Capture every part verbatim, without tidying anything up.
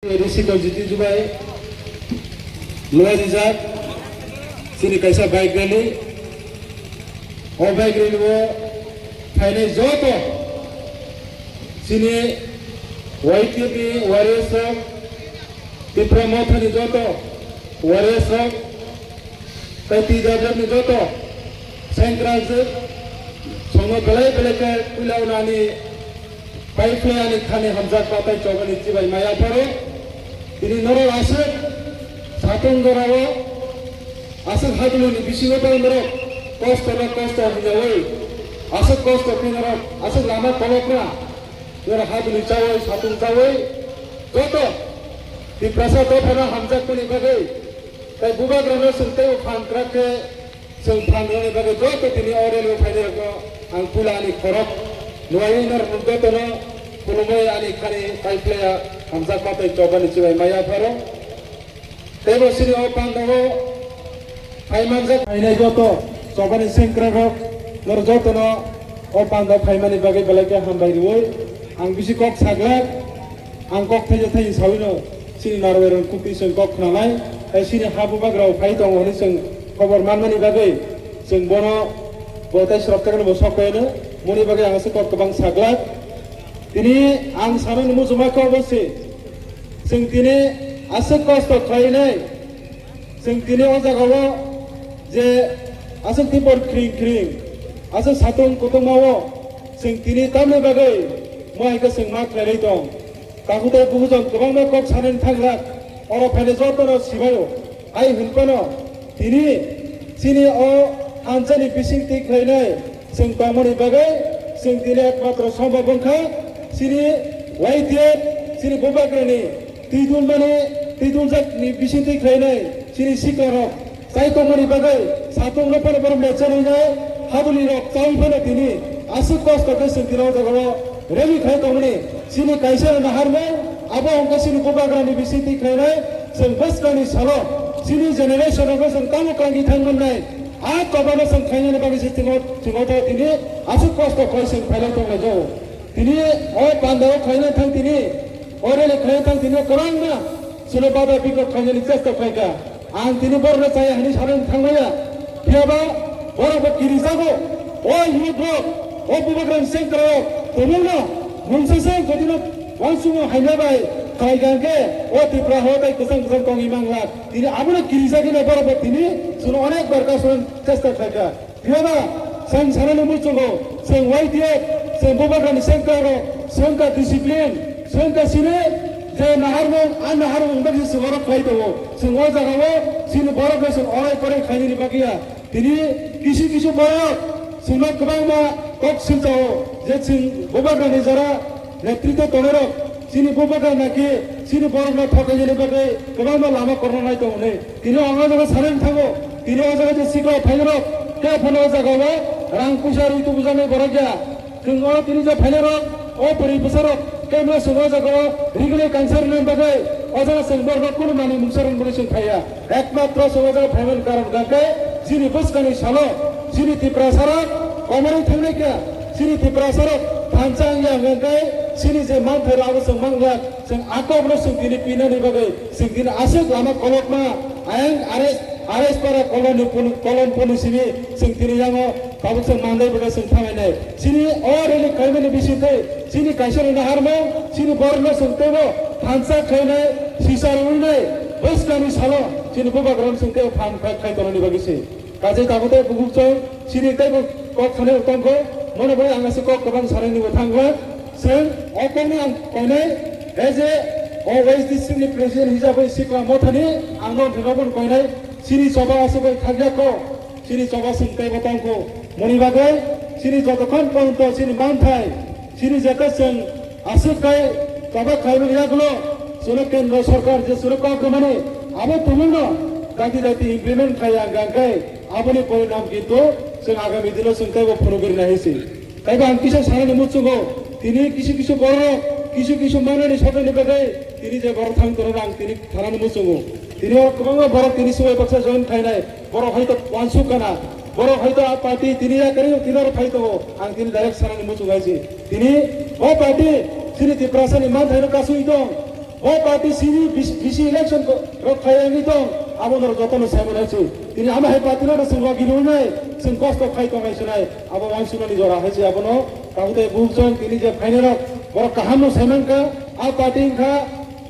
Risi Kojiti Jubai, Luai Rijak, chini kaisa bike rally. O bike rally o phainai joto chini Y T F ni warriors rok, Tipra Motha ni joto warriors rok, tei T W F ni joto sengkrak jwk, songo belai belai khe puila unani pai phlai ani thani hamjak batai chobani chibai maya pharo. Tini norok aswk satung jorao, aswk haduluni bisingo tei norok kosto no kosto hinjawi, aswk kosto khe norok aswk lama kolokna, norok haduli chawi, satung chawi, joto Tiprasa dophano hamjakmani bagwi, tei bubagrano chwng teibo phan kwrak khe, chwng phan rwni bagwi joto tini o rally o phainai rokno ang puila ani khorok nuwaiwi norok jotono khulumwi ani khani pai phlaiya, hamjak batai chobani chibai maya pharo. Teibo chini o pandao phai manjak phainai joto chobani sengkrak rok, norok jotono o pandao phaimani bagwi belai khe hambai rwui ang bisi kok saglak. Ang kok thaisa thaisa sawino chini narwai rok kukti chwng kok khnanai, tei chini ha bubagrao phai tongo hwnwi chwng khobor manmani bagwi chwng bono bo tei srok tekno bo sok khe hwnwi moni bagwi ang aswk kok kwbang saglak. Tini ang sanani muchungma kok bo se, chwng tini aswk kosto khlainai. Chwng tini o jagao je aswk tipor khring khring, aswk satung kutungmao chwng tini tamni bagwi mo hai khe chwng ma khlailai tong. Takhuk tei bukhuk jang kwbangma kok sanani thangla, oro phainai jotono sibaio. Hai hwnphano tini chini o thansani bising twi khlainai chwng tongmani bagwi chwng tini ekmatro sombhob wngkha chini Y T F, chini bubagrani twi dulmani, twi duljakni bising twi khlainai chini siklarok chai tongmani bagwi satung no phano borok mechanwi nai, habuli rok chawi phano tini aswk kosto khe chwng tini o jagao rally khai tongmani chini kaisa naharmung, abo hwnkhe chini bubagrani bising twi khlainai chwng bwskangni salo chini generation rokno chwng tamo kangwi thangmannai. A kobano chwng khainani bagwi se chwng o, chwng o tini aswk kosto khlai chwng phailai tonglaijao. Tini o pandao khlaina thang tini, o rally khlaina thang tini kwbangma chwngno bada bikrok khlainani chesta khlaikha. Ang tini borokno chaya hwnwi sanani thangmaya. Phiyaba borokbo kirijago. O youth rok, o bubagrani sengkrak rok, tongmungno mungsa se jodino uansukmung haina bai khlaikha hwnkhe o Tripura ha o tei kwchang kwchang tongwi manglak. Tini abono kirijagwino borokbo tini chwngno onek bar kasunani chesta khlaikha. Phiyaba chwng sanani muchungo, chwng Y T F, chwng bubagrani sengkrak rok, chwng kha discipline, chwng kha chini je naharmung, a naharmung bagwi chwng oro khlai tongo. Chwng o jagao chini borokno chwng orai korai khlainani bagwi ya. Tini kisu kisu borok chwngno kwbangma kok silchao je chwng bubagrani jora netritwo tongnai rok chini bubagra naki chini borokno thokainani bagwi kwbangma lama korna nai tongo hwnwi. Tini o jaga sanani thango, tini o jaga je sikla phainai rok, tei phano o jaga o rang puisa rwi tubujaknai borok ya. Chwng o tini je phainai rok, o bwrwi bwsa rok, tei no chwng o jaga o rigwlwi kansa rwna bagwi o jaga chwng borok no kunu manwi mungsa rwna bagwi chwng phaiya. Ekmatro chwng o jaga phaimani karon hwnkhe chini bwskangni salo chini Tiprasa rok komorwi thangnai kha, chini Tiprasa rok thansa wngya hwnkhe chini je manthai rok abo chwng manglak. Chwng a kokno chwng tini pinani bagwi chwng tini aswk lama kolokma ayang R S, R S para koloni puni, kolon puni simi chwng tini yango tabuk chwng mandai bagwi chwng thangainai. Chini o rally khlaimani bisingtwi chini kaisa rwna harmung, chini borokno chwng teibo thansa khlainai, sisa rwnai, bwskangni salo chini bubagrano chwng teibo phan khai, khai tonani bagwi se. Kajai tabuk tei bukhuk chwng chini teibo kok thani tongkho, mono bai ang aswk kok kwbang sanani bo thangla. Chwng o kokno ang koinai, as a o West District ni President hisabai Sikla Mothani ang no thwngna bo koinai, chini choba aswk bai khakya ko, chini choba chwng teibo tongkho. Moni bagwi chini jotokhon porjonto chini manthai, chini jeta chwng aswk kai choba khlaimani yagulo, chwngno Kendro Sorkar je chwngno kok rwmani abo tumungno dati dati implement khai ang gangkai, aboni porinam kintu chwng agami dino chwng teibo phunugwi rwna hinsi. Taibo ang kisa sanani muchungo, tini kisu kisu borok, kisu kisu manani sotoni bagwi tini je borok thang tongo ang tini thanani muchungo. Tini o kwbangma borok tini subai baksa join khainai, borok hoito uansuk kana, borok hoito a party tini yakarwi tini oro phai tongo, ang tini direct sanani muchungo hai se. Tini o party chini Tiprasani manthaino kasui tong, Bo party sini bisi election rok khaiyangwi tong, abono jotono saimano se. Tini ama hai party no sing logi nunai, sing kosto khai tongnai sinai, abo wansukmani jora hai se abono. Tabuk tei bukjong tini je phainai rok, borok kaham no saimangkha, a party wngkha,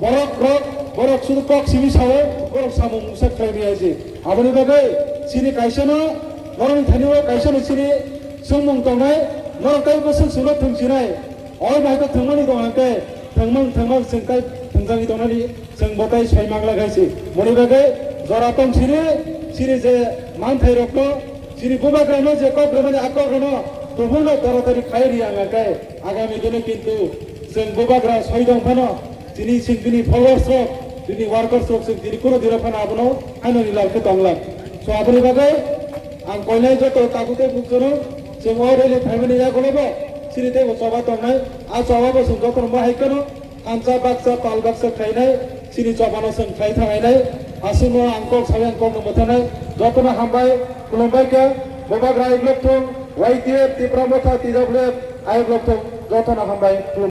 borok rok, borok sudu kok simi sao, borok samung musa khlai maya se. Aboni bagwi sini kaisa no, norokni thani o kaisa no sini swngmung tongnai, norok tei bwswk swngno thwngsinai. Oi bai to thwngmani tong hwnkhe, thwngmang thwngmang chwng tai thwngjagwi tongnani chwng bo tai soi mang lagai se. Moni bagwi jora tong sini, sini je manthai rokno, sini bubagrano je kok rwmani a kok rwno, tubungno toratari khai ri ang hwnkhe, agami dino kintu chwng bubagra soi tong phano, sini sing bini followers rok, bini workers rok chwng tini kuno dino phano abono haino ni lal khe tong lak. So aboni bagwi ang koinai joto tabuk tei bukjono chwng o rally phaimani yagulo bo sini teibo choba tongnai. A choba bo chwng jotono bahai kheno thansa baksa pal baksa khlainai, sini chobano chwng khlai thangainai. Aswkno ang kok sawi ang kokno mwthanai. Jotono hambai, khulumbai khe, Bubagra Ayuk Lokthung, Y T F, Tipra Motha, T W F, Ayuk Lokthung, jotono hambai, khulumbai.